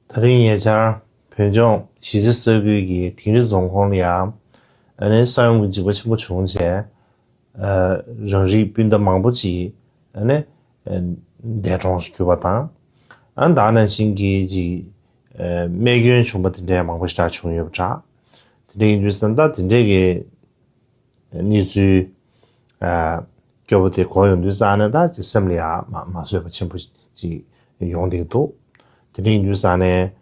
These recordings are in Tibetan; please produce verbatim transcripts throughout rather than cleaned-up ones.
ད་རིང་ཉེ་ཆར་བོད་ལྗོངས་གཞིས་རྩེ་ས་ཁུལ་གྱི་དིང་རི་རྫོང་ཁོངས་ལ་ཡང་ཨ་ནི་ས་ཡོམ་གྱི་འཇིགས་པ་ཆེན་པོ་བྱུང་རྗེས། ཨ་རང་རིགས་སྤུན་ཟླ་མང་པོ་ཅིག་ཨ་ནི་ཨ་འདས་གྲོངས་སུ་གྱུར་པ་དང་། ཨ་ནི་ད་ག་ནང་བཞིན་གྱི་ཅིག་ཨ་རྨས་སྐྱོན་བྱུང་པ་དེ་འདྲའི་མང་པོ་ཞེ་དྲག་བྱུང་ཡོད་པ་འདྲ། དེ་འདྲ་ཡིན་དུས་ཙང་ད་དེ་འདྲའི་གི་གནས་ཚུལ་ཨ་སྐྱོ་པོ་དེ་གོ་ཡོང་དུས་ཙང་ནས་ད་ཅིག་སེམས་ལ་ཡང་མ་མ་བཟོད་པ་ཆེན་པོ་ཅིག་ཡོང་བསྡད་འདུག་དེ་འདྲ་ཡིན་དུས་ཙང་ནས་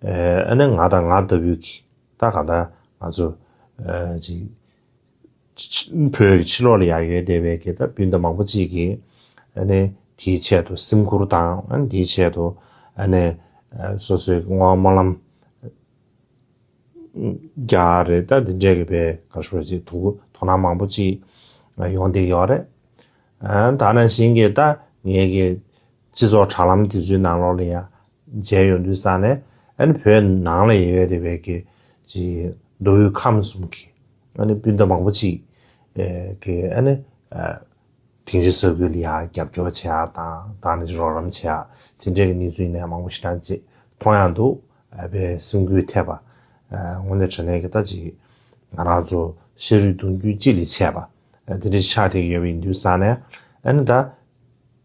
ཨ་ནི་ང་དང་ང་ལྟ་བུའི་གི་ད་ག་ད་ང་ཚོ་ཨ་ཅིག་ཕྱི་བོད་ཀྱི་ཕྱི་ལོགས་ལ་ཡང་ཡོད་བསྡད་པའི་གི་ད་སྤུན་ཟླ་མང་པོ་ཅིག་གིས་ཨ་ནི་དེའི་ཆེད་དུ་སེམས་ཁུར་དང་ཨ་ནི་དེའི་ཆེད་དུ་ཨ་ནི་ཨ་སོ་སོའི་བསྔོ་བ་སྨོན་ལམ་རྒྱག་རེད། ད་འདི་འདྲས་ཀྱི་བའི་ག་ཞུ་བ་ཅིག་དོ་དོ་སྣང་མང་པོ་ཅིག་ཡོང་བསྡད་ཡོད་རེད། ཨ་ད་ནང་བཞིན་གྱི་ད་ངས་ཀྱི་སྤྱི་ཚོགས་དྲ་ལམ་དེ་ཚོའི་ནང་ལོགས་ལ་ཡང་མཇལ་ཡོང་དུས་ཙང་ནས་ཨ་ནི་བོད་ནང་ལ་ཡོད་བསྡད་པའི་གི་ཅིག་མདོ་དབུས་ཁམས་གསུམ་གྱི་ཨ་ནི་སྤུན་ཟླ་མང་པོ་ཅིག་ཨེ་གི་ཨ་ནི་ཨ་དིང་རི་ས་ཁུལ་ལ་ཡང་རྒྱབ་སྐྱོར་བྱེད་ཡག་དང་ད་ནི་རོགས་རམ་བྱེད་ཡག་དེ་འདྲའི་གི་གནས་ཚུལ་ནས་མང་པོ་ཞེ་དྲག་ཅིག་མཐོང་ཡག་འདུག་ཨ་དཔེ་སེམས་འགུལ་ཐེབས་པ། ཨ་དངོས་གནས་དྲང་གནས་ཀྱི་ད་ཅིག་ང་རང་ཚོ་ཤ་རུས་གདུང་རྒྱུད་གཅིག་ལས་ཆད་པ་ཨ་དེ་འདྲ་ཆགས་བསྡད་ཡོད་པ་ཡིན་དུས་ཙང་ནས་ཨ་ནི་ད་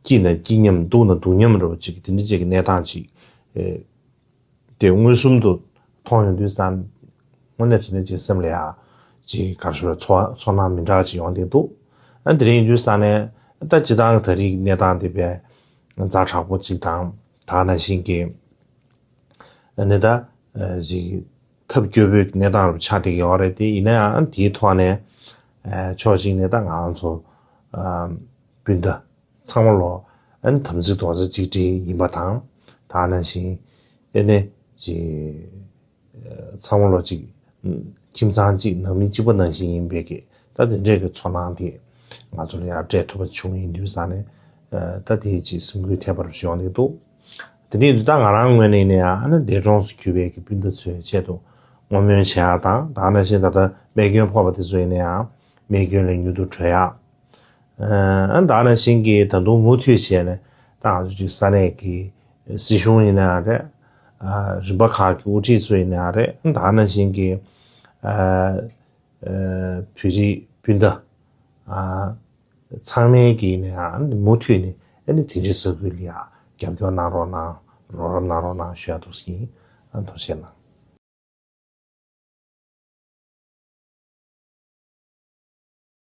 སྐྱིད་ན་སྐྱིད་མཉམ་སྡུག་ན་སྡུག་མཉམ་འདྲ་བོ་ཅིག་གི་དེ་འདྲ་ཅིག་གི་གནས་སྟངས་ཅིག་ཨེ་དེ་མངོན་སུམ་དུ་མཐོང་ཡོང་དུས་ཙང་དངོས་གནས་དྲང་གནས་ཅིག་སེམས་ལ་ཡ་ཅིག་ག་རེ་ཞུ་རེད། ཚོར་ཚོར་སྣང་མི་འདྲ་ཅིག་ཡོང་བསྡད་འདུག་ཨ་དེ་རིང་ཡིན་དུས་ཙང་ནས་ད་སྤྱིར་བཏང་གི་ད་རེས་གནས་སྟངས་དེ་དཔེ་ཛ་དྲག་པོ་ཅིག་དང་ད་ག་ནང་བཞིན་གྱི་ཨ་ནི་ད་ཨ་ཅིག་ཐབས་སྐྱོ་པོའི་གནས་སྟངས་རུ་ཆགས་བསྡད་ཀྱི་ཡོད་རེད། དེ་ཡིན་ན་ཡང་དེའི་ཐོག་ནས་ཨ་ཕྱོགས་གཅིག་ནས་ད་ང་རང་ཚོ་ཨ་སྤུན་ཟླ་ཚང་མ་ལོ་ཨ་ནི་དམ་ཚིག་རྡོག་རྩ་གཅིག་སྒྲིལ་ཡིན་པ་དང་ད་ག་ནང་བཞིན་ཨ་ནི་ཅིག་ཚང་མ་ལོ་གཅིག་ཁྱིམ་ཚང་གཅིག་ནང་མི་གཅིག་པ་ནང་བཞིན་ཡིན་པའི་གི་ད་དེ་འདྲའི་གི་ཚོར་སྣང་དེ་ང་ཚོ་ལ་ཡང་སྤྲད་ཐུབ་པ་བྱུང་ཡིན་དུས་ཙང་ནས་ད་དེ་ཅིག་སེམས་འགུལ་ཐེབས་པ་རུ་ཡོང་གི་འདུག་དེ་ནས་ད་ང་རང་ངོས་ནས་ཡིན་ན་ཡང་ཨ་ནི་འདས་གྲོངས་སུ་གྱུར་པའི་གི་སྤུན་ཟླ་ཚོའི་ཆེད་དུ་བསྔོ་སྨོན་བྱེད་ཡག་དང་ད་ག་ནང་བཞིན་ད་ལྟ་རྨས་སྐྱོན་ཕོག་པ་དེ་ཚོ་ཡིན་ན་ཡང་རྨས་སྐྱོན་ལས་མྱུར་དུ་གྲོལ་ཡག་ཨ་ད་ག་ནང་བཞིན་གྱི་ད་དུང་མུ་མཐུད་བྱས་ནས་ད་ང་ཚོ་ཅིག་ས་གནས་ཀྱི་སྲིད་གཞུང་ཡིན་ན་ཡང་རེད། ཨ་རིམ་པ་ཁག་གི་དབུ་ཁྲིད་ཚོ་ཡིན་ན་ཡང་རེད། ད་ག་ནང་བཞིན་གྱི་ཨ་ཨ་བོད་རིགས་སྤུན་ཟླ་ཨ་ཚང་མའི་གི་ཡིན་ན་ཡང་མུ་མཐུད་ནས་ཨ་ནི་དེ་འདྲའི་ས་ཁུལ་ལ་ཡང་རྒྱབ་སྐྱོར་གནང་རོགས་གནང་། རོགས་རམ་གནང་རོགས་གནང་ཞུ་ཡག་འདུག་ཟེར་གྱི་ཡིན། ཨ་ཐུགས་རྗེ་གནང་།